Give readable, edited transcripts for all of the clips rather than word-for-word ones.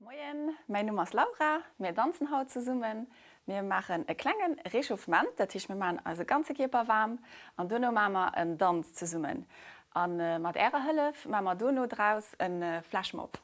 Moien, mäin Numm ass Laura. Mir danzen haut zesummen. Mir maachen e klenge Réchauffement, dat heescht mir maachen eise ganze Kierper waarm an duerno maache mer en Danz zesummen. A mat ärer Hëllef maache mer duerno draus e Flashmob.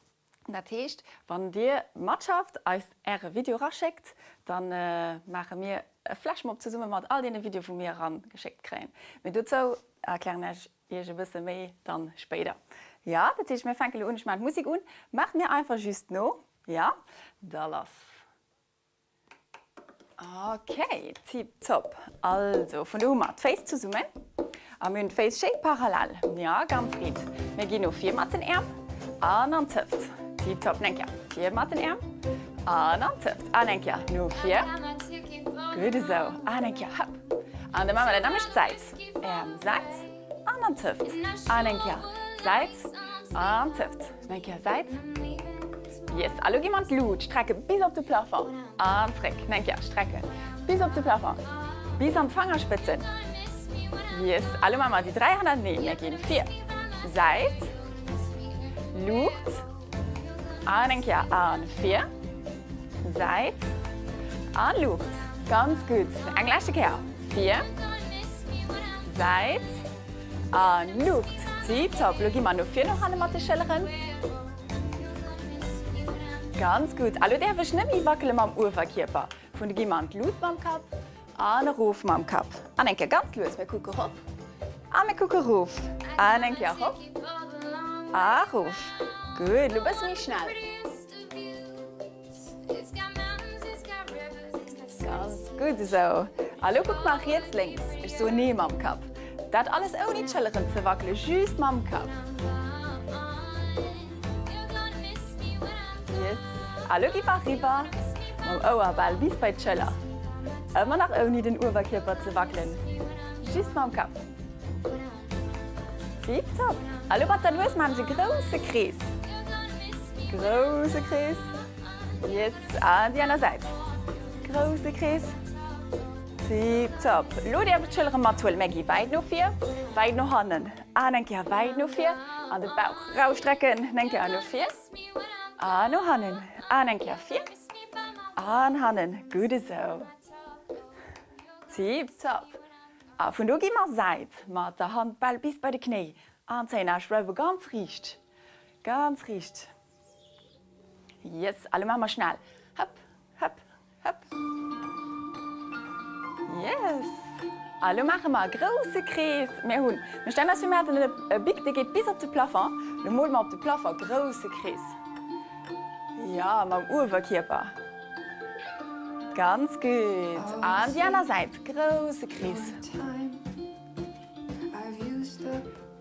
Dat heescht, wann dir matschafft, eis äre Video raschéckt, da maache mir e Flashmob zesumme mat all deene Videoe wou mir erangeschéckt kréien. Mee dozou erklären ech Iech e bësse méi dann spéider. Jo, dat heescht mir fänke lo un, ech maachen d'Musek un, maacht mir einfach just no, jo? Da lass. Ok, tiptop. Also vun do hu mer d'Féiss zesummen a mir hunn d'Féiss schéi parallel, jo, ganz riit. Mir ginn no vir mat den Äerm an an d'Hëft. Tiptop, eng Kéier vir mat den Äerm an an d'Hëft an eng Kéier no vir. Gutt esou, an eng Kéier hopp. An da maache mer dat nämmlecht Säit. Äerm Säit an an d'Hëft an eng Kéier Säit an d'Hëft an eng Kéier Säit. Yes, a lo gi mer an d'Lut, strecke bis op de Plafond an zréck. Eng Kéier strecke bis op de Plafond, bis an d'Fangerspëtzen. Yes, a lo maache mer déi 3 hannerteneen. Mir ginn vir, Säit, Luucht an eng Kéier an vir, Säit an Luucht. Ganz gutt. Eng leschte Kéier. Vir, Säit an Luucht. Tiptop. Lo gi mer no vir, no hanne mat de Schëlleren. Ganz gutt. A lo däerf ech net méi wackele mam Uewerkierper. Vun do gi mer an d'Lut mam Kapp an erof mam Kapp. An eng Kéier ganz lues. Mir kucke rop a mir kucke rof. An eng Kéier rop a rof. Gutt. Lo e bësse méi schnell. Ganz gutt esou. A lo kucke mer riets, lénks. Ech soen nee mam Kapp. Dat alles ouni d'Schëlleren ze wackelen, just mam Kapp. Yes. A lo gi mer riwwer mam Ouer bal bis bei d'Schëller. Ëmmer nach ouni den Uewerkierper ze wackelen, just mam Kapp. Tiptop! A lo mat der Nues maan ech e grousse Krees. Grousse Krees. Yes, an déi aner Säit. Grousse Krees. Tiptop! Lo däerf ech d'Schëllere mathuelen. Mär gi wäit no vir, wäit no hannen. An eng Kéier wäit no vir an de Bauch rausstrecken. Eng Kéier no vir an no hannen. An eng Kéier vir an hannen. Gutt esou. Tiptop! A vun do gi mer Säit mat der Hand bal bis bei de Knéi an zéien a ech bleiwe ganz riicht, ganz riicht. Yes, a lo maache mer schnell hëpp, hëpp, hëpp. Yes, a lo maache mer e grousse Krees. Mir hunn, mir stellen eis vir, mir hätten e Bic, dee geet bis op de Plafond. Lo mole mer op de Plafond e grousse Krees. Jo, mam Uewerkierper. Ganz gutt. An déi aner Säit. Grousse Krees.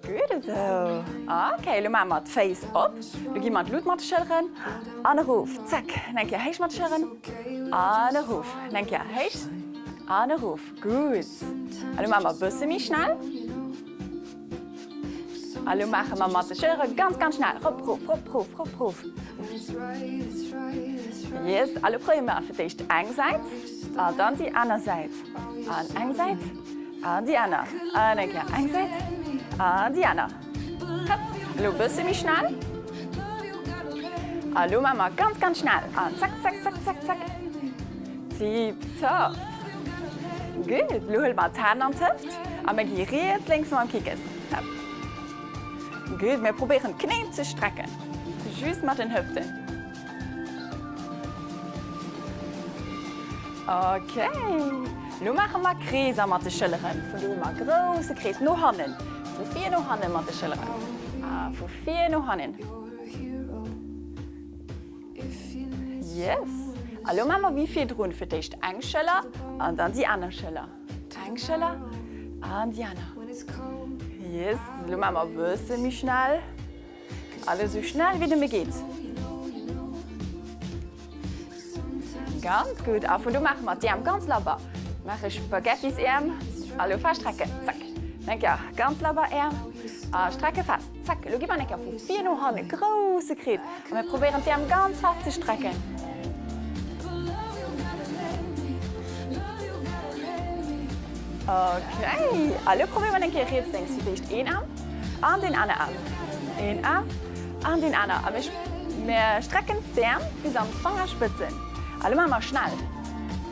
Gutt esou. Ok, elo maache mer d'Féiss op. Lo gi mer d'Lut mat de Schëlleren an erof. Zack. Eng Kéier héich mat de Schëlleren an erof. Eng Kéier héich an erof. Gutt. Elo maache mer e bësse méi schnell. A lo maache mer mat de Schëllere ganz, ganz schnell. Rop, rof, rop, rof, rop, rof. Yes, a lo probéiere mer fir d'éischt eng Säit an dann déi aner Säit. An eng Säit an déi aner. An eng Kéier eng Säit an déi aner. Hëpp, elo e bësse méi schnell. A lo maache mer ganz, ganz schnell. An zack, zack, zack, zack, zack. Tiptop. Gutt, lo huele mer d'Hänn an d'Hëft a mir gi riets, lénks mam Kickes. Hëpp. Gutt, mir probéieren d'Knéi ze strecken, just mat den Hëften. Ok, lo maache mer Kreeser mat de Schëlleren. Vun do hu mer grousse Krees no hannen, vu vir no hannen mat de Schëlleren a vu vir no hannen. Yes! A lo maache mer wéi virdrun, fir d'éischt eng Schëller an dann déi aner Schëller. Eng Schëller an déi aner. Yes! Lo maache mer e bësse méi schnell. Alles esou schnell wéi nëmme geet. Ganz gutt. A vun do maache mer d'Äerm ganz labber. Maache Spaghettisäerm. A lo feststrecken. Zack. Eng Kéier ganz labber Äerm a strecke fest. Zack. Lo gi mer eng Kéier vu vir no hannen. Grousse Krees. A mir probéieren d'Äerm ganz fest ze strecken. Ok. A lo probéiere mer eng Kéier riets, lénks. Fir d'éischt een Aarm an deen aner Aarm. Een Aarm an deen aner. A mir. Mir strecken d'Äerm bis an d'Fangerspëtzen. A lo maache mer schnell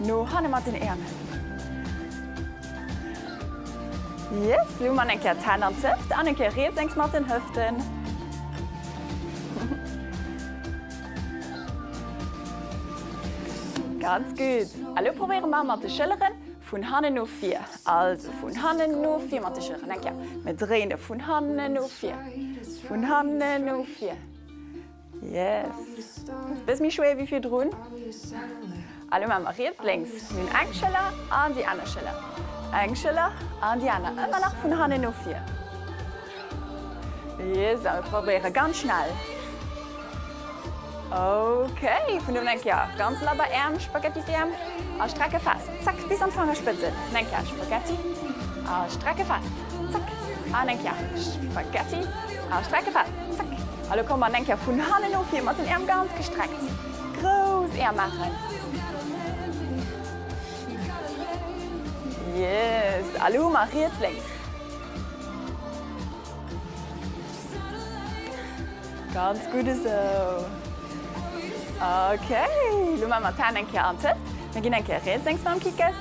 no hanne mat den Äerm. Yes, lo hu mer eng Kéier d'Hänn an d'Hëft an eng Kéier riets lénks mat den Hëften. Ganz gutt. A lo probéiere mer mat de Schëllere vun hannen no vir. Also vun hannen no vir mat de Schëlleren. Eng Kéier. Mir dréine vun hannen no vir. Vun hannen no vir. Yes. Ass bëss méi schwéier wéi virdrun. A lo maache mer riets, lénks. Mir hunn eng Schëller an déi aner Schëller. Eng Schëller an déi aner. Ëmmer nach vun hannen no vir. Yes, a mir probéiere ganz schnell. Ok, vun do eng Kéier ganz labber Äerm, Spaghettisäerm a strecke fest. Zack, bis an d'Fangerspëtzen. Eng Kéier Spaghetti a strecke fest. Zack, an eng Kéier Spaghetti a strecke fest. Zack. A lo komme mer eng Kéier vun hannen no vir mat den Äerm ganz gestreckt. Grouss Äerm maachen. Yes, a lo hu mer riets, lénks. Ganz gutt esou. Ok, lo maache mer d'Hänn eng Kéier an d'Hëft. Mir ginn eng Kéier riets, lénks mam Kickes.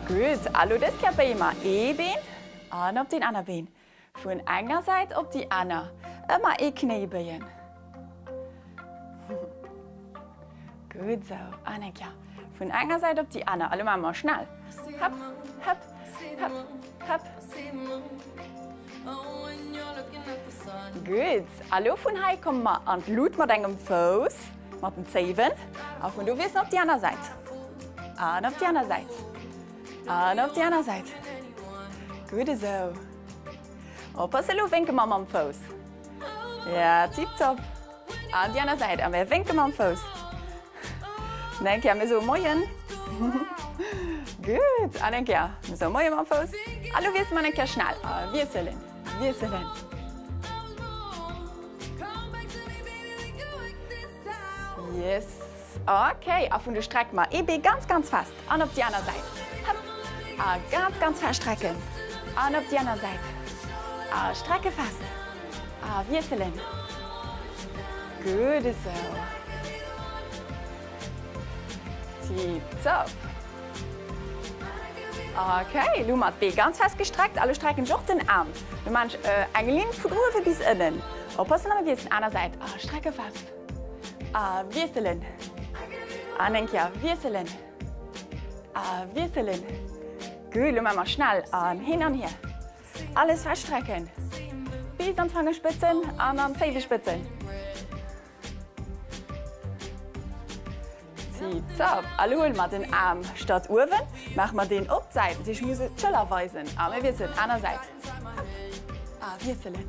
Gutt, a lo dës Kéier béie mer ee Been an op deen aner Been. Vun enger Säit op déi aner. Ëmmer ee Knéi béien. Gutt esou. An eng Kéier vun enger Säit op déi aner. A lo maache mer schnell. Hëpp, hëpp, hëpp, hëpp. Gutt. A lo vun hei komme mer an d'Lut mat engem Fouss, mat den Zéiwen. A vun do wiesselen op déi aner Säit. An op déi aner Säit. An op déi aner Säit. Gutt esou. Oppasse, elo wénke mer mam Fouss. Ja, tiptop. An déi aner Säit. A mir wénke mam Fouss. An eng Kéier, mir soe Moien. Gutt. An eng Kéier, mir soe Moie mam Fouss. A lo wiessele mer eng Kéier schnell. A wiesselen, wiesselen. Yes. Ok. A vun do strecke mer ee Bee ganz, ganz fest. An op déi aner Säit. Hëpp. A ganz, ganz fest strecken. An op déi aner Säit. A strecke fest. A wiesselen. Gutt esou. Tiptop. Ok, elo hu mer d'Bee ganz fest gestreckt a lo strecken ech och den Aarm. Lo maan ech eng Linn vun uewe bis ënnen. Oppassen a mir wiesselen aner Säit. A strecke fest. A wiesselen. An eng Kéier wiesselen. A wiesselen. Gutt, elo maache mer schnell an hin an hier. Alles feststrecken. Bis an d'Fangerspëtzen an an d'Zéiwespëtzen. Tiptop. A lo huele mer den Aarm statt uewen, maache mer deen op d'Säit. Dat heescht, ech muss d'Schëller weisen. A mir wiesselen, aner Säit. Hopp. A wiesselen.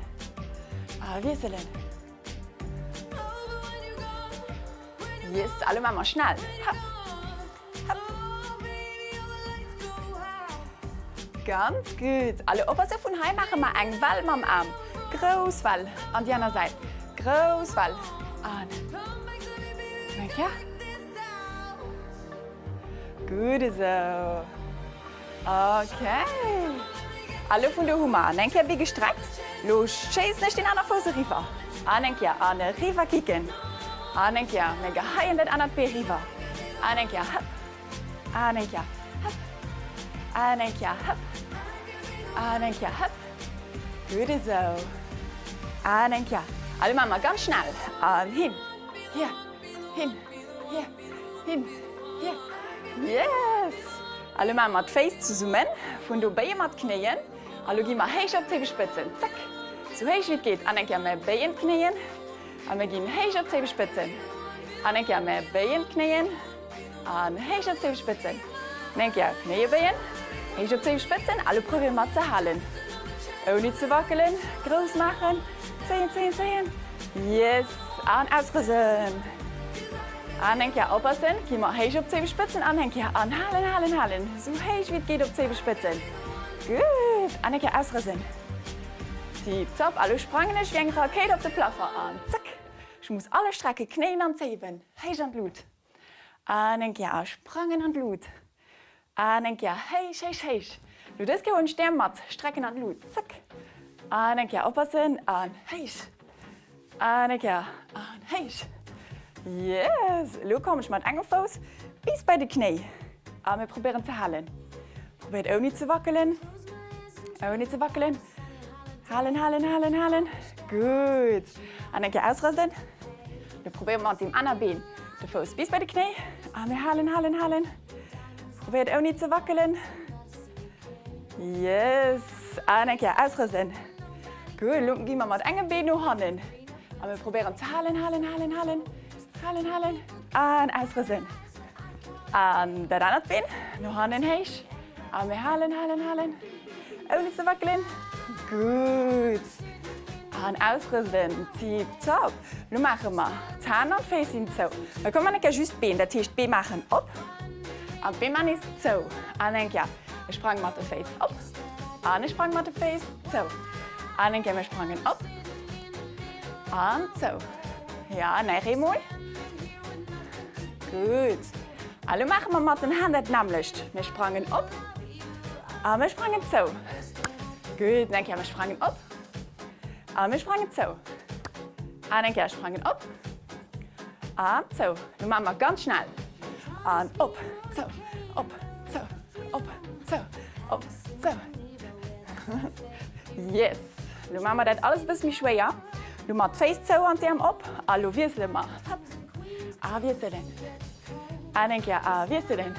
A wiesselen. Yes, a lo maache mer schnell. Hopp. Hopp. Ganz gutt. A lo oppasse, vun hei maache mer eng Well mam Aarm. Grouss Well. An déi aner Säit. Grouss Well. An eng Kéier. Gutt esou. Ok. A lo vun do hu mer an eng Kéier Bee gestreckt. Lo schéissen ech deen aner Fouss eriwwer. An eng Kéier an eriwwer kicken. An eng Kéier, mir geheien dat anert Bee eriwwer. An eng Kéier hëpp. An eng Kéier hëpp. An eng Kéier hëpp. An eng Kéier hëpp. Gutt esou. An eng Kéier. A lo maache mer ganz schnell. An hin, hier, hin, hier. Hin, hier, yes! A lo maache mer d'Féiss zesummen, vun do béie mer d'Knéien a lo gi mer héich op d'Zéiwespëtzen, zack, sou héich wéi et geet. An eng Kéier, mer béien d'Knéien a mer ginn héich op d'Zéiwespëtzen. An eng Kéier, mer béien d'Knéien an héich op d'Zéiwespëtzen. An eng Kéier, Knéie béien, héich op d'Zéiwespëtzen a lo probéiere mer ze halen, ouni ze wackelen, grouss maachen, zéien, zéien, zéien, yes, an ausrësen. An eng Kéier oppassen, gi mer héich op d'Zéiwespëtzen an eng Kéier an halen, halen, halen, sou héich wéi et geet op d'Zéiwespëtzen. Gutt, an eng Kéier ausrësen. Tiptop, a lo sprangen ech wéi eng Rakéit op de Plaffer an zack. Ech muss alles strecken, Knéien an Zéiwen, héich an d'Lut. An eng Kéier a sprangen an d'Lut. An eng Kéier héich, héich, héich. Lo dës Kéier hunn ech d'Äerm mat, strecken an d'Lut, zack. An eng Kéier oppassen an héich. An eng Kéier an héich. Yes! Elo kommen ech mat engem Fouss bis bei de Knéi. A mir probéieren ze halen. Probéiert ouni ze wackelen. Ouni ze wackelen. Halen, halen, halen, halen. Gutt. An eng Kéier ausrëselen. Lo probéiere mer mat deem aner Been de Fouss bis bei de Knéi. A mir halen, halen, halen. Probéiert ouni ze wackelen. Yes! An eng Kéier ausrëselen. Gutt, lo gi mer mat engem Been no hannen. A mir probéieren ze halen, halen, halen, halen, halen, halen. An ausrëselen. An dat anert Been no hannen héich. A mir halen, halen, halen. Ouni ze wackelen. Gutt. An ausrëselen. Tiptop. Lo maache mer d'Hänn an d'Féiss sinn zou. Da komme mer eng Kéier just d'Been. Dat heescht, d'Bee maachen op an d'Bee maachen nees zou. An eng Kéier. Ech sprange mat de Féiss op an ech sprange mat de Féiss zou. An eng Kéier, mir sprangen op an zou. Ja, nach eemol. Gutt. A lo maache mer mat den Hänn dat nämmlecht. Mir sprangen op a mir sprangen zou. Gutt, nach eng Kéier, mir sprangen op a mir sprangen zou. An eng Kéier sprangen op an zou. Lo maache mer ganz schnell. An op, zou, op, zou, op, zou, op, zou. Yes! Lo maache mer dat alles e bësse méi schwéier. Lo mat d'Féiss zou an d'Äerm op. A lo wiessele mer. Hopp. A wiesselen. An eng Kéier a wiesselen.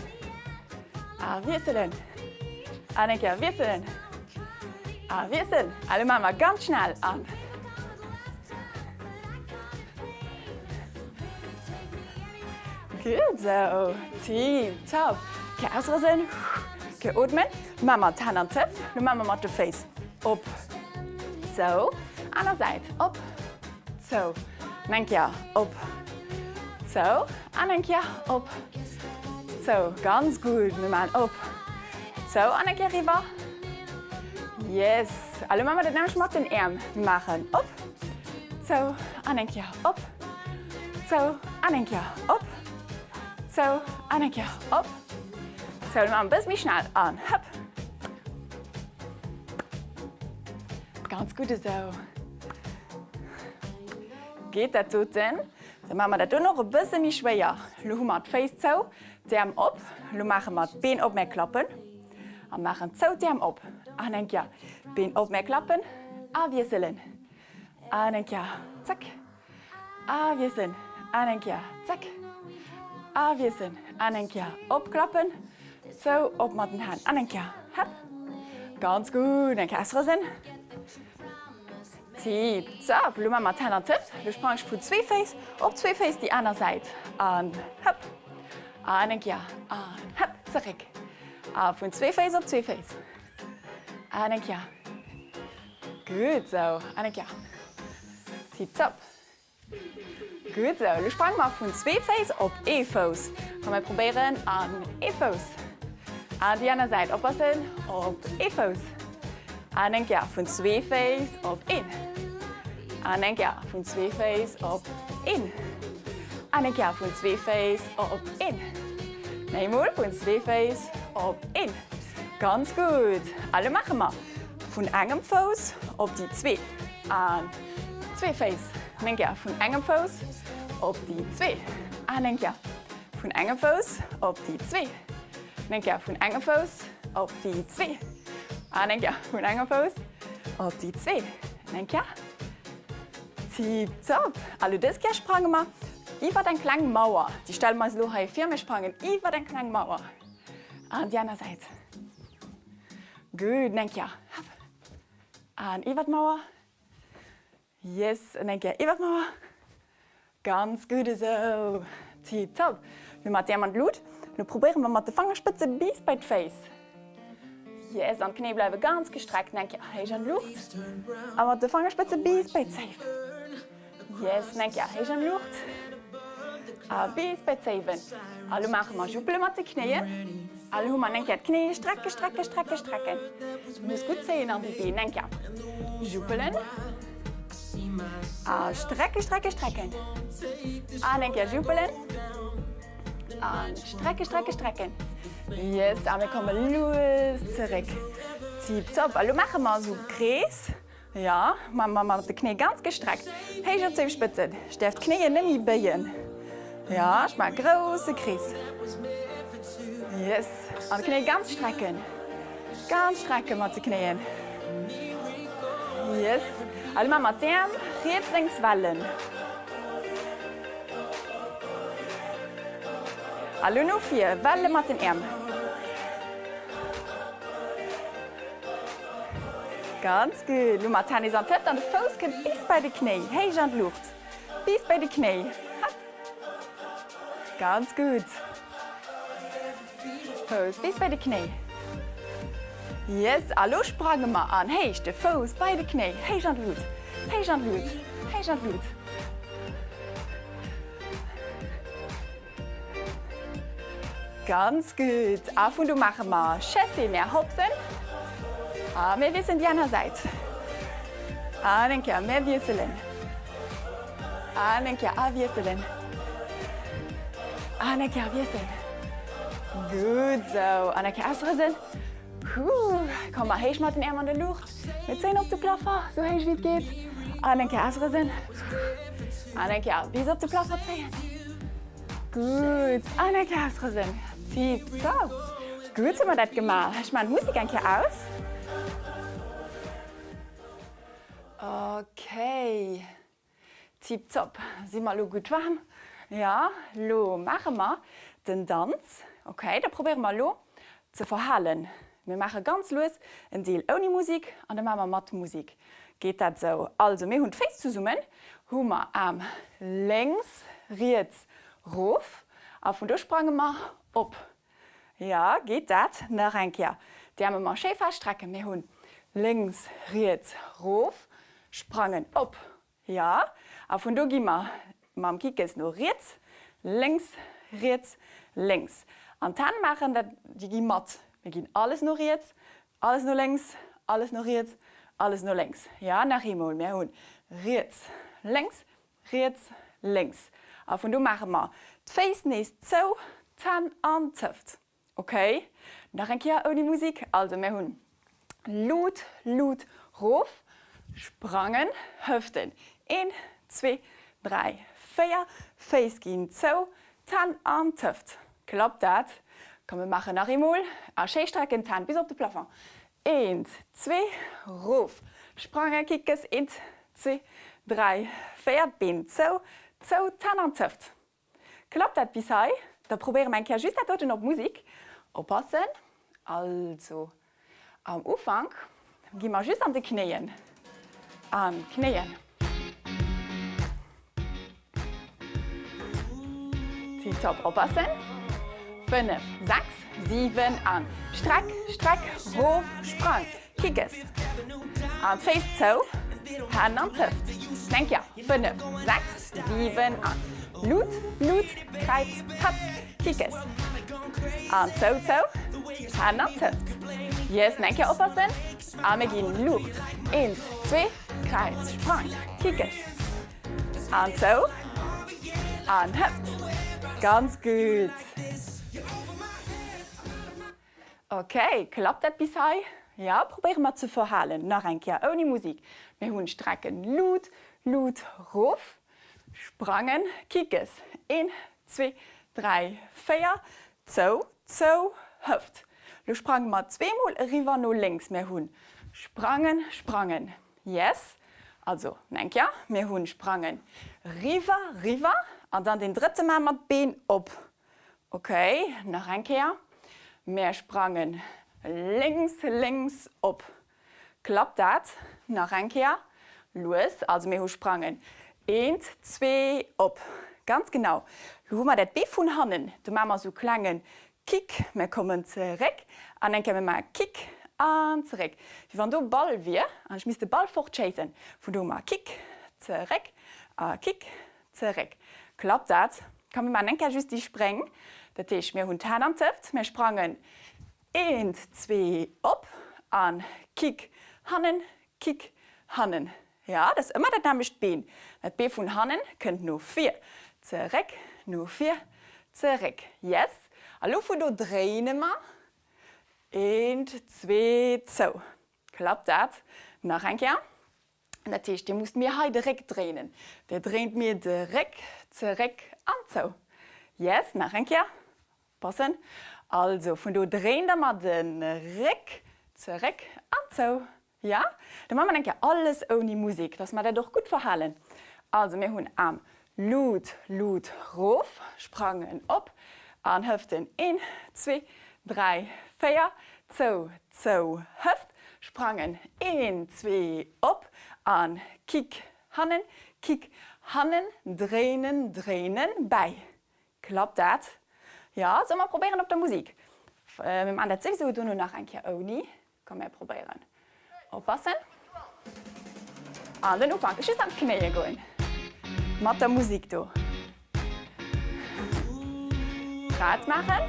A wiesselen. An eng Kéier wiesselen. A wiesselen. A lo maache mer ganz schnell. An. Gutt esou. Tiptop. Kéier ausrëselen. Kéier ootmen. Lo maache mer d'Hänn an d'Hëft. Lo maache mer mat de Féiss op, zou. Aner Säit. Op, zou. An eng Kéier op, zou. An eng Kéier op, zou. Ganz gutt. Mir maachen op, zou an eng Kéier eriwwer. Yes. A lo maache mer dat nämlech mat den Äerm. Mir maachen op, zou an eng Kéier op, zou an eng Kéier op, zou an eng Kéier op, zou. Lo maache mer e bësse méi schnell an hëpp. Ganz gutt esou. Geet dat doten? Da maache mer dat do nach e bësse méi schwéier. Lo hu mer d'Féiss zou, d'Äerm op. Lo maache mer d'Been op, mä klappen. A maachen zou, d'Äerm op. An eng Kéier Been op, mä klappen. A wiesselen. An eng Kéier zack. A wiesselen. An eng Kéier zack. A wiesselen. An eng Kéier opklappen. Zou, op mat den Hänn. An eng Kéier hep. Ganz gutt. Eng Kéier ausrësen. Tip top. Lo maache mer d'Hänn an d'Hëft. Lo sprang ech vun zwee Féiss op zwee Féiss déi aner Säit. An hëpp. An eng Kéier. An hëpp. Zeréck. A vun zwee Féiss op zwee Féiss. An eng Kéier. Gutt sou. An eng Kéier. Tip top. Gutt sou. Lo sprange mer vun zwee Féiss op ee Fouss. Komm mir probéieren an ee Fouss. An déi aner Säit. Oppassen. Op ee Fouss. An eng Kéier vun zwee Féiss op een. An eng Kéier vun zwee Féiss op een. An eng Kéier vun zwee Féiss op een. Nach eemol vun zwee Féiss op een. Ganz gutt. A lo maache mer vun engem Fouss op déi zwee. An zwee Féiss. An eng Kéier vun engem Fouss op déi zwee. An eng Kéier vun engem Fouss op déi zwee. An eng Kéier vun engem Fouss op déi zwee. An eng Kéier vun engem Fouss op déi zwee. An eng Kéier. Tiptop. A lo dës Kéier sprange mer iwwert eng kleng Mauer. Déi stelle mer eis elo hei vir. Mir sprangen iwwert eng kleng Mauer. An déi aner Säit. Gutt. An eng Kéier. Hopp. An iwwert d'Mauer. Yes, en eng Kéier iwwer d'Mauer. Ganz gutt esou. Tiptop. Lo mat d'Äerm an d'Lut. Lo probéiere mer mat de Fangerspëtze bis bei d'Féiss. Yes, an d'Knéi bleiwe ganz gestreckt. En eng Kéier héich an d'Luucht. A mat de Fangerspëtze bis bei d'Zéif. Yes, en eng Kéier héich an d'Luucht. A bis bei d'Zéiwen. A lo maache mer Juppele mat de Knéien. A lo hu mer en eng Kéier d'Knéie strecken, strecken, strecken, strecken. Muss gutt zéien an déi Been. Eng Kéier juppelen. A strecken, strecken, strecken. An eng Kéier juppelen. A strecken, strecken, strecken. Yes, a mir komme lues zeréck. Tiptop. A lo maache mer esou Krees. Jo, ma ma mat de Knéi ganz gestreckt, héich op d'Zéispëtzen. Ech däerf d'Knéien net méi béien. Jo, ech maache grousse Krees. Yes, an d'Knéi ganz strecken. Ganz strecken mat de Knéien. Yes, a lo maache mer d'Äerm riets, lénks wellen. A lo no vir, Welle mat den Äerm. Ganz gutt. Lo mat Tennis an d'Hëft an de Fouss kënnt bis bei de Knéi. Héich an d'Luucht. Bis bei de Knéi. Happ. Ganz gutt. Fouss bis bei de Knéi. Yes. A lo sprange mer an héich. De Fouss bei de Knéi. Héich an d'Luut. Héich an d'Luut. Héich an d'Luut. Ganz gutt. A vun do maache mer Chassé, mär hopsen a mir wiesselen déi aner Säit. An eng Kéier, mär wiesselen. An eng Kéier a wiesselen. An eng Kéier wiesselen. Gutt sou. An eng Kéier ausrësen. Huu, komm mar héich mat den Äerm an der Luucht. Mir zéien op de Plafond, sou héich wéi et geet. An eng Kéier ausrësen. An eng Kéier bis op de Plafond zéien. Gutt. An eng Kéier ausrësen. Tiptop. Gutt hu mer dat gemaach. Ech maachen d'Musek eng Kéier aus. Okay. Tiptop. Si mer elo gutt waarm? Jo, lo maache mer den Danz. Okay, da probéiere mer elo ze verhalen. Mir maache ganz lues en Deel ouni Musik an da maache mer mat Musik. Geet dat esou? Also, mir hunn d'Féiss zesummen, hu mer Aarm lénks, riets, rof a vun do sprange mer op. Jo, geet dat? Nach eng Kéier. D'Äerm ëmmer schéi fest strecken. Mir hunn lénks, riets, rof, sprangen op. Jo, a vun do gi mer mam Kickes no riets, lénks, riets, lénks. An d'Hänn maachen dat, déi gi mat. Mir ginn alles no riets, alles no lénks, alles no riets, alles no lénks. Jo, nach eemol. Mir hunn riets, lénks, Riets, lénks. A vun do maache mer d'Féiss nees zou, d'Hänn an d'Hëft. Ok, nach eng Kéier ouni Musik. Also mir hunn Lut, Lut, rof, sprangen, Hëften. Een, zwee, dräi, véier, Féiss ginn zou, d'Hänn an d'Hëft. Klappt dat? Komm mir maachen nach eemol. A schéi strecken d'Hänn bis op de Plafond. Eent, zwee, rof, sprange, Kickes, eent, zwee, dräi, véier, d'Been zou, zou, d'Hänn an d'Hëft. Klappt dat bis hei? Da probéiere mer eng Kéier just dat doten op Musik. Oppassen, also am Ufank gi mer just an de Knéien, an d'Knéien. Tiptop, oppassen. 5, 6, 7 an Streck, Streck, rof, Sprang, Kickes. An d'Féiss zou, Hänn an d'Hëft. Eng Kéier, 5, 6, 7 an Lut, Lut, Kräiz, Happ, Kickes. An zou, zou, Hänn an d'Hëft. Yes, eng Kéier oppassen. A mir ginn Luucht. Eent, zwee, Kräiz, Sprang, Kickes. An zou. An Hëft. Ganz gutt. Ok, klappt dat bis hei? Jo, probéiere mer ze verhalen. Nach eng Kéier ouni Musik. Mir hunn Strecken, Luut, Luut, rof, sprangen, Kickes. Een, zwee, dräi, véier, zou, zou, Hëft. Lo sprange mer zweemol eriwwer no lénks. Mir hunn sprangen, sprangen. Yes. Also, eng Kéier, mir hunn sprangen riwwer, riwwer an dann deen drëtte maache mer d'Been op. Ok, nach eng Kéier. Mir sprangen lénks, lénks op. Klappt dat? Nach eng Kéier, lues. Also mir hu sprangen, eent, zwee, op. Ganz genau. Lo hu mer dat Bee vun hannen. Do maache mer esou klenge Kick. Mir kommen zeréck an eng Kéier, mir maache Kick an zeréck. Wéi wann do e Ball wier an ech misst de Ball fortschéissen. Vun do hu mer Kick, zeréck a Kick, zeréck. Klappt dat? Komm mir maachen eng Kéier just déi Spréng. Dat heescht, mir hunn d'Hänn an d'Hëft, mir sprangen Eent, zwee, op an Kick hannen, Kick hannen. Jo, dat ass ëmmer dat nämmlecht Been. Dat Bee vun hannen kënnt no vir, zeréck, no vir, zeréck. Yes. A lo vun do dréine mer. Eent, zwee, zou. Klappt dat? Nach eng Kéier. Dat heescht, Dir musst mir hei de Réck dréinen. Dir dréint mir de Réck zeréck an zou. Yes, nach eng Kéier. Passen. Also, vun do dréint der mer de Réck zeréck an zou. Ja? Da maache mer eng Kéier alles ouni Musek, dass mer dat och gutt verhalen. Also, mir hunn Aarm lut, lut, rof, sprangen op an Hëften, een, zwee, dräi, véier, zou, zou, Hëft, sprangen, een, zwee, op an Kick hannen, Kick hannen, dréinen, dréinen, bäi. Klappt dat? Jo, solle mer probéieren op der Musik? Mir maachen dat souwisou dono nach eng Kéier ouni. Komm mir probéieren. Oppassen. An den Ufank just an d'Knéie goen. Mat der Musik do. Prett maachen.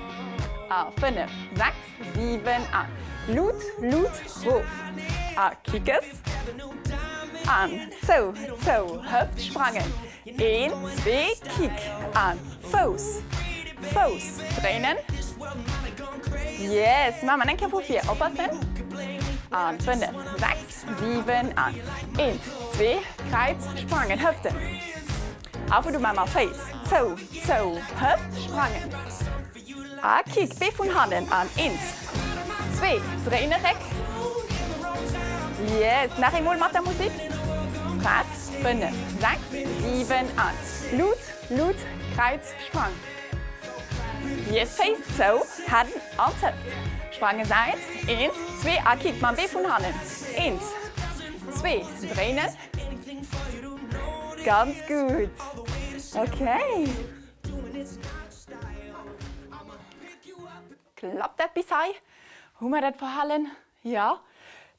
A 5, 6, 7 a Lut, Lut, rof. A Kickes. An zou, zou, Hëft sprangen. Een, zwee, Kick an Fouss, Fouss dréinen. Yes, maache mer eng Kéier vu vir. Oppassen. An 5, 6, 7 an eent, zwee, Kräiz, sprangen, Hëften. A vu do maache mer Féiss, zou, zou, Hëft, sprangen. A Kick, Bee vun hannen an eent, zwee, dréine Réck. Yes, nach eemol mat der Musik. Prett, 5, 6, 7 an Lut, Lut, Kräiz, Sprang. Yes, Féiss zou, Hänn an d'Hëft. Sprange Säit, eent, zwee a Kick mam Bee vun hannen. Eent, zwee, dréinen. Ganz gutt. Okay. Klappt dat bis hei? Hu mer dat verhalen? Jo?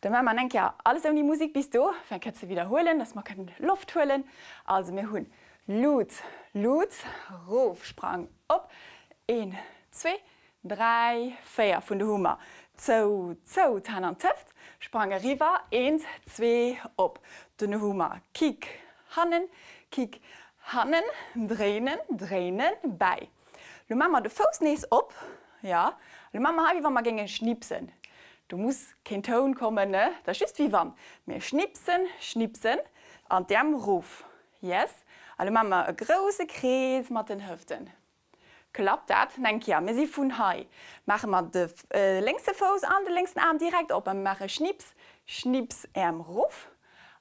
Da maache mer eng Kéier alles ouni Musik bis do, fir eng Kéier ze widderhuelen, dass mer kënnen Loft huelen. Also mir hunn Lut, Lut, rof, Sprang, op, een, zwee, dräi, véier, vun do hu mer zou, zou, d'Hänn an d'Hëft, Sprang eriwwer, eent, zwee, op, dono hu mer Kick, hannen, Kick, Hannen, dréinen, dréinen, bäi. Lo maache mer de Fouss nees op, jo. Lo maache mer hei, wéi wa mer géinge schnipsen. Do muss keen Toun kommen, ne? Dat ass just wéi wann. Mir schnipsen, schnipsen an d'Äerm erof. Yes. A lo maache mer e grousse Krees mat den Hëften. Klappt dat? Eng Kéier, mir si vun hei, maache mer de lénkse Fouss an de lénksen Aarm direkt op a mir maache Schnips, Schnips, Äerm erof.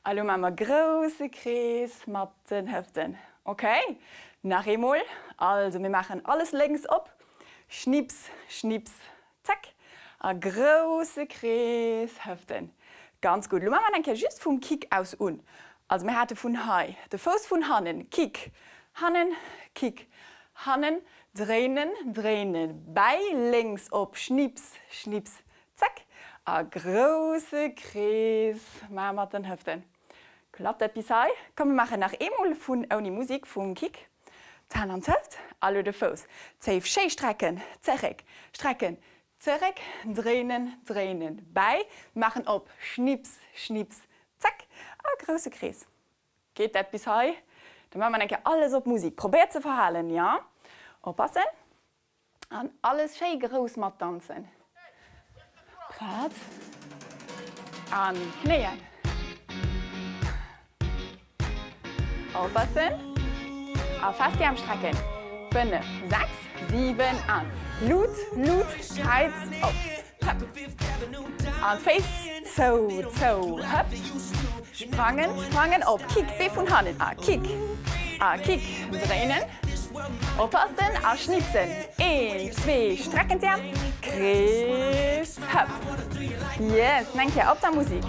A lo maache mer grousse Krees mat den Hëften. Ok? Nach eemol. Also mir maachen alles lénks op, Schnips, Schnips, Zack a grousse Krees, Hëften. Ganz gutt. Lo maache mer eng Kéier just vum Kick aus un. Also mir hate vun hei de Fouss vun hannen, Kick, hannen, Kick, hannen, dréinen, dréinen, bäi, lénks op, Schnips, Schnips, zack a grousse Krees maache mat den Hëften. Klappt dat bis hei? Komm mir maachen nach eemol vun ouni Musik vum Kick. D'Hänn an d'Hëft a lo de Fouss zéif schéi strecken, zeréck, strecken, zeréck, dréinen, dréinen, bäi, maachen op, schnips, schnips, zack a grousse Krees. Geet dat bis hei? Da maache mer eng Kéier alles op Musik. Probéiert ze verhalen, jo? Oppassen. An alles schéi grouss matdanzen. Prett? An Knéien. Oppassen. A fest déi Aarm strecken. 5, 6, 7 an Lut, Lut, Kräiz, op. Hëpp. An d'Féiss zou, zou, Hëpp. Sprangen, sprangen, op. Kick, Bee vun hannen. A Kick, a Kick, dréinen. Oppassen a schnipsen. Een, zwee, strecken d'Äerm. Krees, hëpp. Yes, nach eng Kéier op der Musik.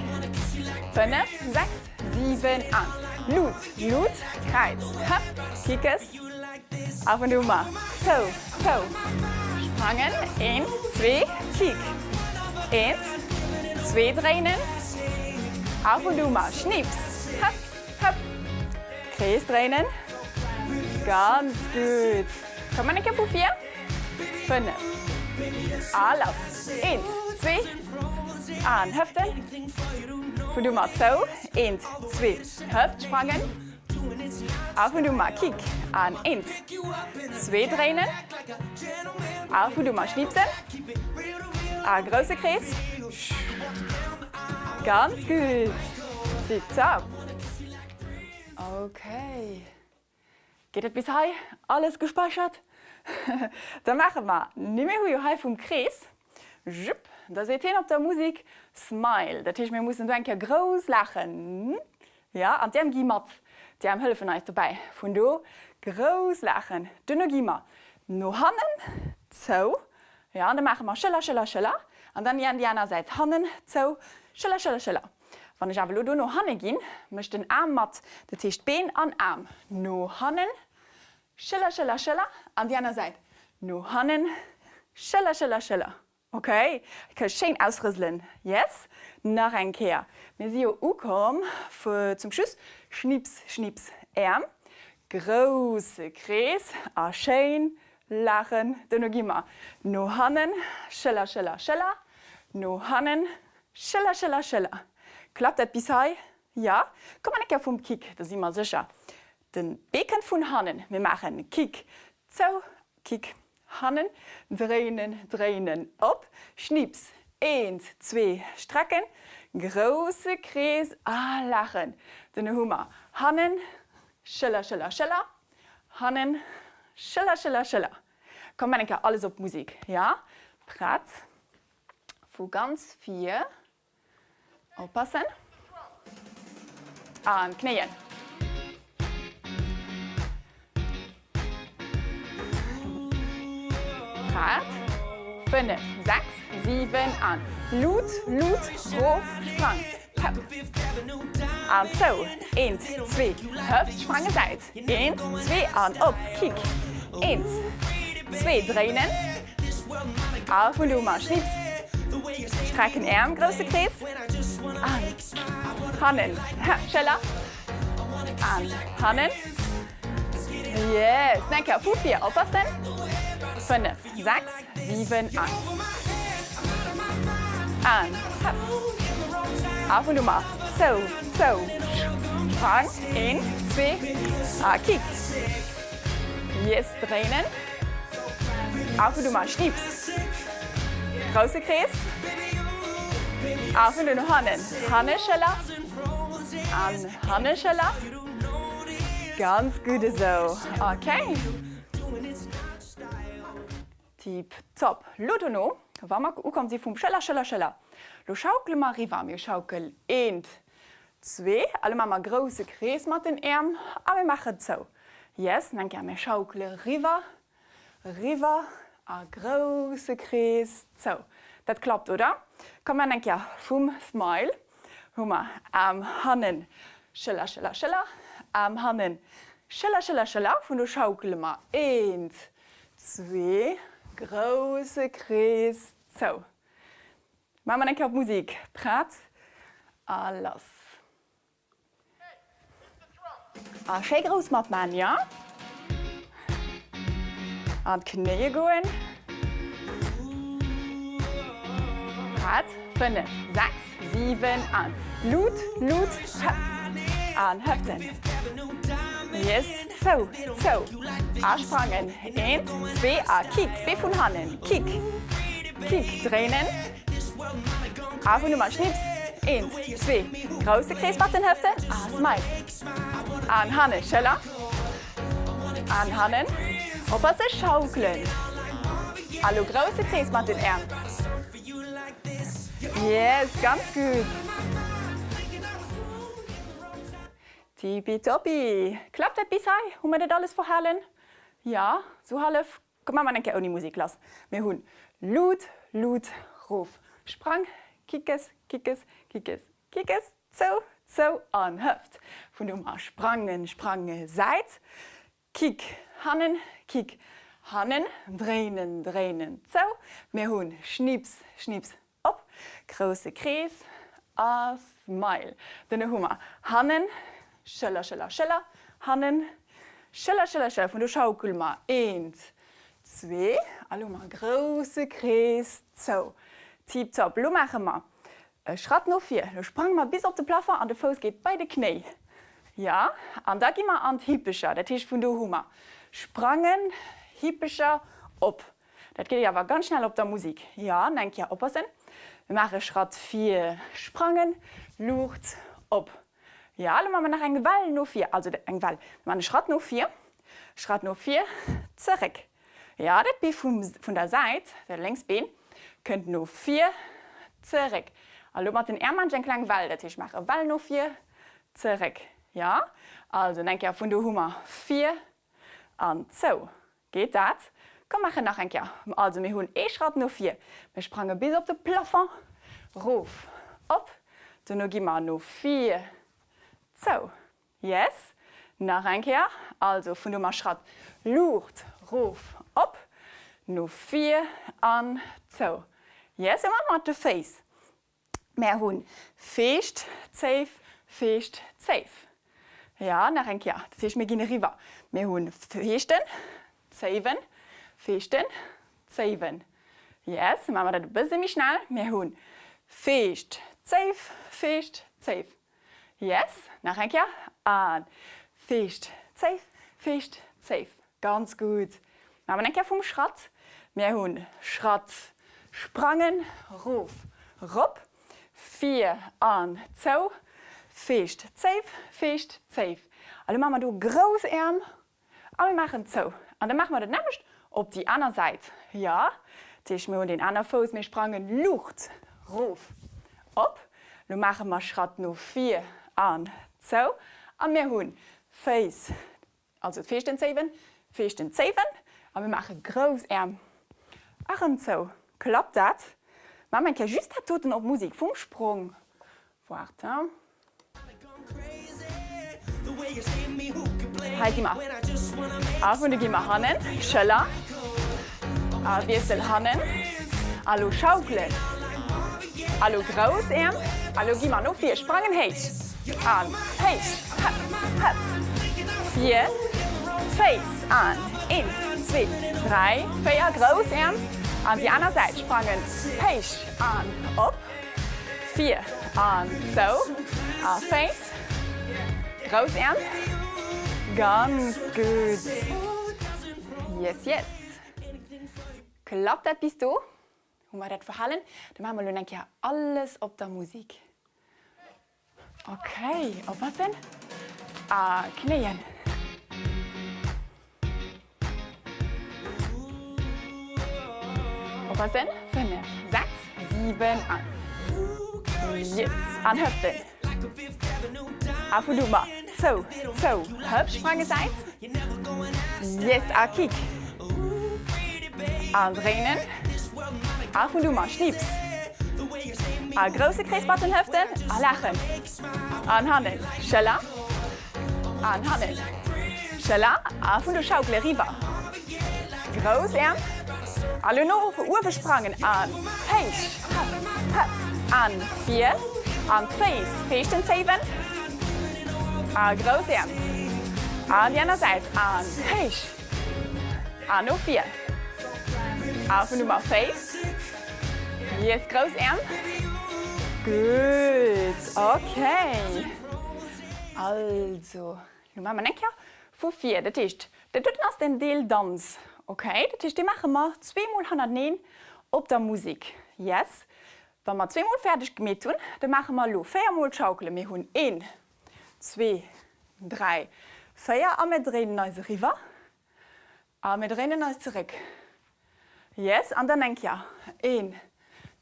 5, 6, 7 an Lut, Lut, Kräiz, hëpp, Kickes. A vun do mar zou, zou, sprangen. Een, zwee, Kick. Eent, zwee, dréinen. A vun do mar Schnips, hëpp, hëpp. Krees dréinen. Ganz gutt. Komm eng Kéier vu vir. 5. A lass. Eent, zwee. An Hëften. Vun do mar zou. Eent, zwee, Hëft sprangen. A vun do mar Kick. An eent, zwee dréinen. A vun do mar schnipsen. A grousse Krees. Ganz gutt. Tipptopp. Okay. Geet et bis hei? Alles gespeichert? Da maache mer, nee mir hu jo hei vum Krees, jupp, da seet hien op der Musik Smile, dat heescht mir mussen do eng Kéier grouss laachen, jo, an d'Äerm gi mat, d'Äerm hëllefen eis dobäi, vun do grouss laachen, duerno gi mer no hannen zou, jo, an da maache mer Schëller, Schëller, Schëller an dann déi aner Säit hannen zou, Schëller, Schëller, Schëller. Wann ech awer elo do no hanne ginn, mécht den Aarm mat, dat heescht Been an Aarm no hannen, Schëller, Schëller, Schëller, an déi aner Säit no hannen, Schëller, Schëller, Schëller. Ok, kënnt schéin ausrëselen. Yes, nach eng Kéier. Mir si jo ukomm zum Schluss. Schnips, schnips, Äerm, grousse Krees a schéin laachen. Duerno gi mer no hannen, Schëller, Schëller, Schëller, no hannen, Schëller, schëller, schëller. Klappt dat bis hei? Ja? Komm eng Kéier vum Kick, da si mer sécher. Den Bee kënnt vun hannen. Mir maachen Kick, zou, Kick, hannen, dréinen, dréinen, op, Schnips, eent, zwee, strecken, grousse Krees a laachen. Den hu mer hannen, schëller, schëller, schëller, hannen, schëller, schëller, schëller. Komm, maan eng Kéier alles op Musik, ja? Prett? Vu ganz vir oppassen an d'Knéien. Prett, 5, 6, 7 an Lut, Lut, rof, sprang, hëpp an zou, eent, zwee, Hëft, sprange Säit, eent, zwee an op, Kick, eent, zwee, dréinen. A vun do hu mer Schnips, strecken Äerm, grousse Krees, an hannen, Schëller, an hannen. Yes, nach eng Kéier vu vir, oppassen, 5, 6, 7, an, an, hëpp. A vun do mer zou, zou, sprang, een, zwee, a kick. Yes, dréinen. Auf und um Schnips. Grousse Krees. Auf und no hannen. Hanne Schëller. An hanne Schëller. Ganz gutt esou. Okay. Tip top. Lo dono, wa mer ukomm si vum Schëller, Schëller, Schëller, lo schaukele mer eriwwer. Mir schaukel eent, zwee a lo maache mer grousse Krees mat den Äerm a mir maachen zou. Yes, nach eng Kéier, mir schaukele riwwer, riwwer a grousse Krees zou. Dat klappt, oder? Komm, mir maachen eng Kéier vum Smile. Hu mer Aarm hannen, Schëller, Schëller, Schëller, Aarm hannen, Schëller, Schëller, Schëller. Vun do schaukele mer eent, zwee, grousse Krees zou. Maache mer eng Kéier op Musik. Prett a lass. A schéi grouss matman, jo? An d'Knéie goen. Prett, 5, 6, 7 an Lut, Lut, hëpp an Hëften. Yes, zou, zou a sprangen. Eent, zwee a kick, Bee vun hannen, kick, kick, dréinen. A vun Nummer Schnips, eent, zwee, grousse Krees mat den Hëften a Smile. An hanne Schëller. An hannen. Oppasse schaukelen. A lo grousse Krees mat den Äerm. Yes, ganz gutt. Tippitoppi. Klappt dat bis hei? Hu mer dat alles verhalen? Ja, sou hallef. Komm maache mer eng Kéier ouni Musek lass. Mir hunn Lut, Lut, rof, Sprang, Kickes, Kickes, Kickes, Kickes, zou, zou an Hëft. Vun do mar sprangen, sprange, Säit, Kick, hannen, Kick, hannen, dréinen, dréinen, zou. Mir hunn Schnips, Schnips, Op, grousse Krees a Smile. Duerno hu mer hannen, Schëller, Schëller, Schëller, hannen, Schëller, Schëller, Schëller. Vun do schaukele mer eent, zwee a lo mer grousse Krees zou. Tiptop. Lo maache mer e Schratt no vir. Lo sprange mer bis op de Plafond an de Fouss geet bei de Knéi. Jo, an da gi mer an d'Hippecher. Dat heescht vun do hu mer sprangen, Hippecher, op. Dat geet awer ganz schnell op der Musik. Jo, eng Kéier oppassen. Mir maache Schratt vir, sprangen, Luucht, op. Jo, elo maache mer nach eng Well no vir, also eng Well, mir maachen e Schratt no vir, Schratt no vir, zeréck. Jo, dat Bee vum, vun der Säit, dat lénks Been, kënnt no vir, zeréck. A lo mat den Äerm maan ech eng kleng Well, dat heescht, ech maache Well no vir, zeréck. Jo, also eng Kéier vun do hu mer vir an zou. Geet dat? Komm maachen nach eng Kéier. Also mir hunn ee Schratt no vir, mir sprange bis op de Plafond, rof, op, dono gi mer no vir, zou. Yes. Nach eng Kéier. Also vun do mar Schratt, Luucht, rof, op, no vir an zou. Yes. Ëmmer mat de Féiss. Mär hunn Feescht, Zéif, Feescht, Zéif. Ja, nach eng Kéier. Dat heescht, mir ginn eriwwer. Mir hunn Feeschten, Zéiwen, Feeschten, Zéiwen. Yes, maache mer dat e bësse méi schnell. Mir hunn Feescht, Zéif, Feescht, Zéif. Yes, nach eng Kéier. An Feescht, Zéif, Feescht, Zéif. Ganz gutt. Maache mer eng Kéier vum Schratt. Mir hunn Schratt, sprangen, rof, rop, vir an zou, Feescht, Zéif, Feescht, Zéif. A lo maache mer do grouss Äerm A mir maachen zou. An da maache mer dat nämmlecht op déi aner Säit. Jo, dat heescht, mir hunn deen aner Fouss, mir sprangen Luucht, rof, op. Lo maache mer Schratt no vir an zou. A mir hunn Féiss, also d'Feeschten zéiwen, Feeschten zéiwen. A mir maache grouss Äerm a rëm zou. Klappt dat? Maache mer eng Kéier just dat doten op Musik vum Sprong. Waart. Hei si mer. A vun de gi mer hannen, Schëller. A wiessel hannen. A lo schaukelen. A lo grouss Äerm. A lo gi mer no vir, sprangen héich. An héich, hëpp, hëpp. Vir, d'Féiss an een, zwee, dräi, véier, grouss Äerm. An déi aner Säit, sprangen héich an op. Vir an zou a Féiss, grouss Äerm, ganz gutt. Yes, yes. Klappt dat bis do? Hu mer dat verhalen? Da maache mer elo eng Kéier alles op der Musik. Ok, oppassen a knéien. Oppassen, 5, 6, 7 an. Yes, an Hëften. A vun do mar zou, zou, Hëft sprange Säit. Yes, a Kick. An dréinen. A vun do mar Schnips. A grousse Krees mat den Hëften a laachen. An hannen Schëller. An hannen Schëller. A vun do schaukele riwwer. Grouss Äerm. A lo no uewe sprangen an héich. Hëpp, hëpp. An vir. An d'Féiss feeschten zéiwen. A grouss Äerm. An déi aner Säit. An héich. An no vir. A vun do mar Féiss. Yes, grouss Äerm. Gutt, ok. Also, lo maache mer eng Kéier vu vir. Dat heescht, dat doten ass den Deel Danz, ok? Dat heescht, dee maache mer zweemol hannerteneen op der Musek. Yes. Wa mer zweemol fäerdeg gemeet hunn, da maache mer elo véiermol d'Schaukele. Mir hunn een, zwee, dräi, véier a mir dréinen eis eriwwer. A mir dréinen eis zeréck. Yes, an dann eng Kéier. Een,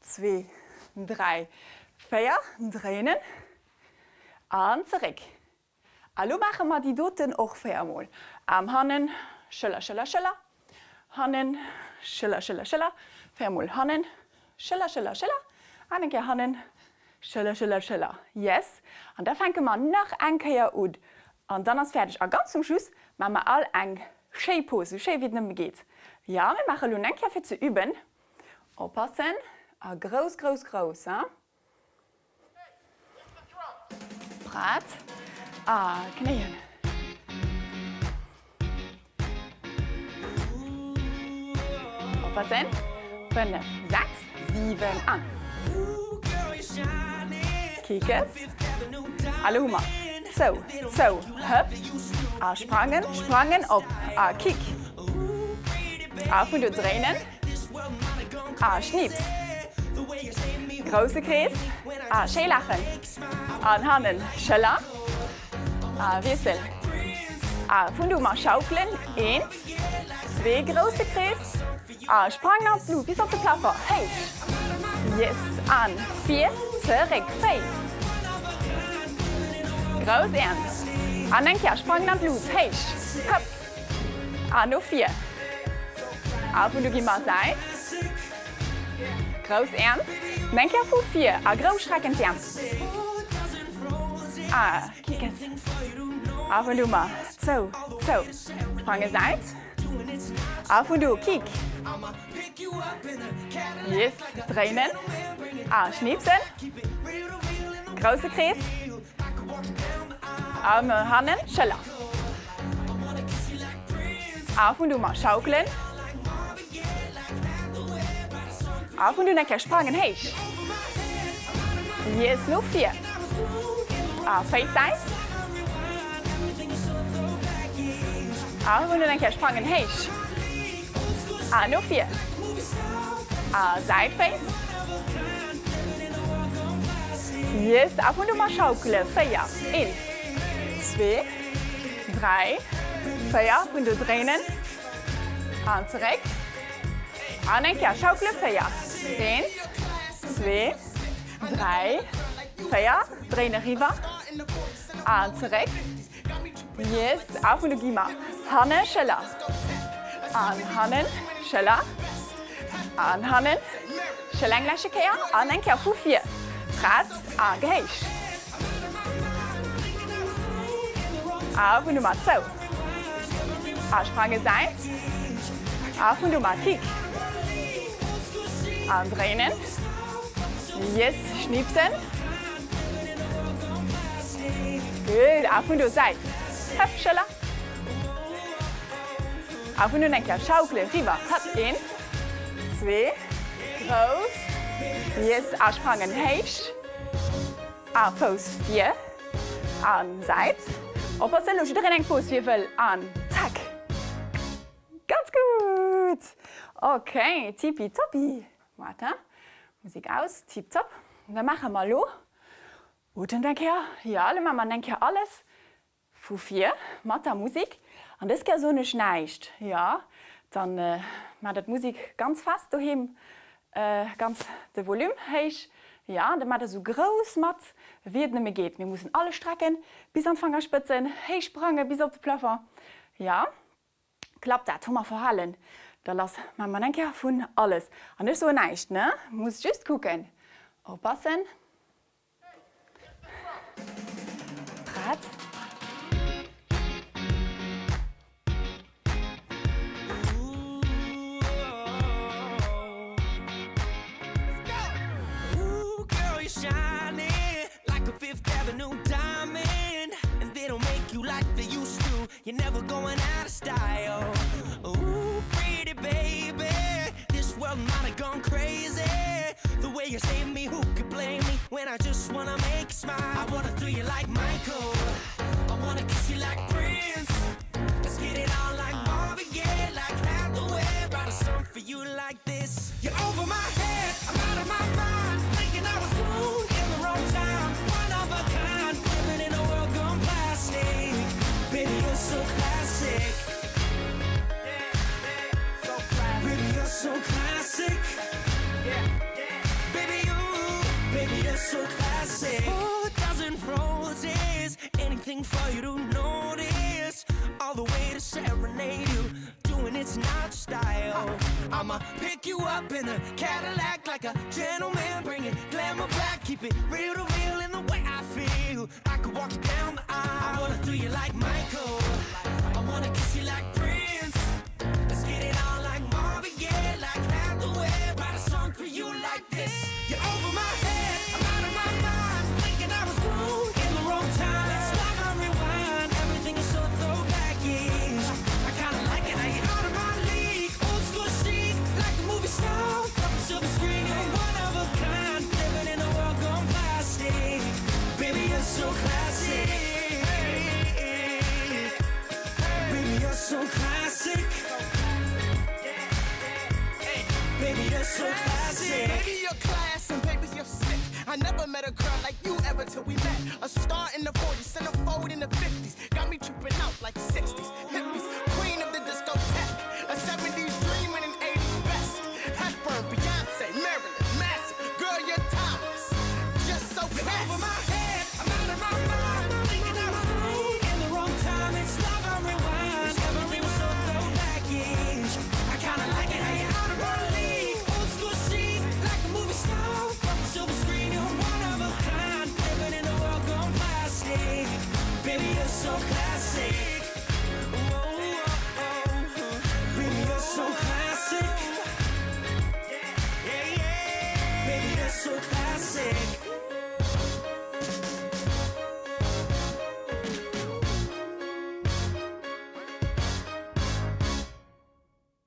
zwee, dräi, véier. Dréinen an zeréck. A lo maache mer déi doten och véiermol. Aarm hannen, Schëller, Schëller, Schëller, hannen, Schëller, Schëller, Schëller, véiermol hannen, Schëller, Schëller, Schëller, an eng Kéier hannen, Schëller, Schëller, Schëller. Yes. An da fänke mer nach eng Kéier un. An dann ass fäerdeg. A ganz zum Schluss maache mer all eng schéi Pose, sou schéi wéi et nëmme geet. Jo, mir maache lo eng Kéier fir ze üben. Oppassen a grouss, grouss, grouss, hein. Prett a knéien. Oppassen. 5, 6, 7 an. Kekes. A lo hu mer zou, zou, Hëft a sprangen, sprangen op a Kick. A vun do dréinen a Schnips. Grousse Krees a schéi laachen. An hannen Schëller. A wiessel. A vun do mar schaukelen. Eent, zwee, grousse Krees. A sprangen an d'Lut bis op de Plafond. Héich. Yes. An vir, zeréck. Féiss. Grouss Äerm. An eng Kéier sprangen an d'Lut. Héich. Hëpp. An no vir. A vun do gi mer Säit. Grouss Äerm. An eng Kéier vu vir. A grouss strecken d'Äerm. A kick et. A vun do mar zou, zou. Sprange Säit. A vun do kick. Yes, dréinen. A schnipsen. Grousse Krees. A no hannen, Schëller. A vun do mar schaukelen. A vun do eng Kéier sprangen héich. Yes, no vir. A Féiss Säit. A vun do eng Kéier sprangen héich. A no vir. A Säit Féiss. Yes, a vun do mar schaukele. 4, 1, 2, 3, 4, vun do dréinen. An zeréck. An eng Kéier schaukele. 4, 1, 2, 3, 4. Dréin eriwwer. An zeréck. Yes. A vun de gi mer hanne Schëller. An hannen Schëller. An hannen Schëller eng leschte Kéier. An eng Kéier vu vir. Prett a gehéich. A vun Nummer zou. A sprange Säit. A vun Nummer kick. An dréinen. Yes, schnipsen. Gutt. A vun do Säit. Hëpp, Schëller. A vun do eng Kéier schaukele riwwer. Hëpp, een, zwee, grouss. Yes, a sprangen héich. A Fouss vir an Säit. Oppassen, elo jiddereen eng Pose wie wëll an zack. Ganz gutt! Ok, tippitoppi. Waart, Musek aus, tiptop. Da maache mer elo, otemt eng Kéier, jo, elo maache mer eng Kéier alles Vu vir, mat der Musik. An dës Kéier soen ech näischt. Jo, dann maacht der d'Musik ganz fest doheem, ganz de Volume héich. Jo, an da maacht der esou grouss mat, wéi et nëmme geet. Mir mussen alle strecken, bis an d'Fangerspëtzen, héich sprange bis op de Plafond. Jo, klappt dat? Hu mer verhalen? Da lass, maache mer eng Kéier vun alles. An ech soen näischt, ne? Muss just kucken. Oppassen. Prett?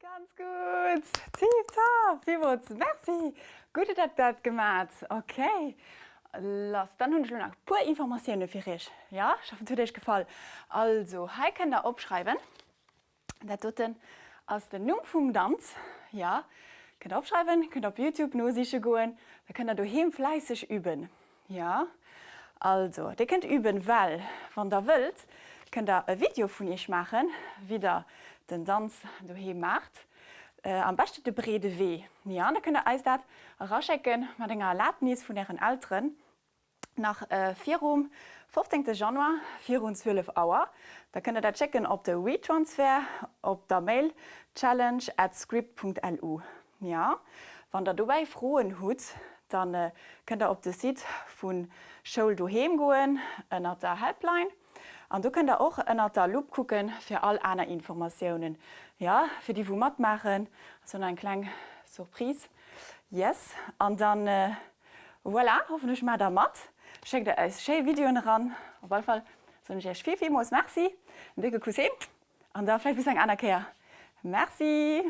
Ganz gutt! Tiptop! Villmools Merci! Gutt hutt der dat gemat. Ok, lass. Dann hunn ech elo nach e puer Informatioune fir iech. Jo, ech hoffen et huet iech gefall. Also, hei kënnt der opschreiwen, dat doten ass den Numm vum Danz. Jo, kënnt der opschreiwen, kënnt op Youtube nosiche goen, da kënnt der doheem fläisseg üben. Jo, also dir kënnt üben, well wann der wëllt, kënnt der e Video vun iech maachen, wéi der den Danz doheem maacht. Am beschte de breede Wee. Jo, an da kënnt der eis dat eraschécken, mat enger Erlaabnis vun ären Elteren, nach virum 15 Januar virun 12 Auer. Da kënnt der dat schécken op de WeTransfer op der Mail challenge at script Punkt lu. Jo, wann der dobäi Froen hutt, dann kënnt der op de Site vu Schoul Doheem goen ënnert der Helpline an do kënnt der och ënnert der Lupp kucken fir all aner Informatiounen. Jo, fir déi wou matmaachen, ass jo nach eng kleng Surprise. Yes, an dann voilà, hoffen ech maacht der mat, schéckt der eis schéi Videoen eran. Op alle Fall soen ech iech vill villmools Merci, en décke Kuss heem an da vläicht bis eng aner Kéier. Merci!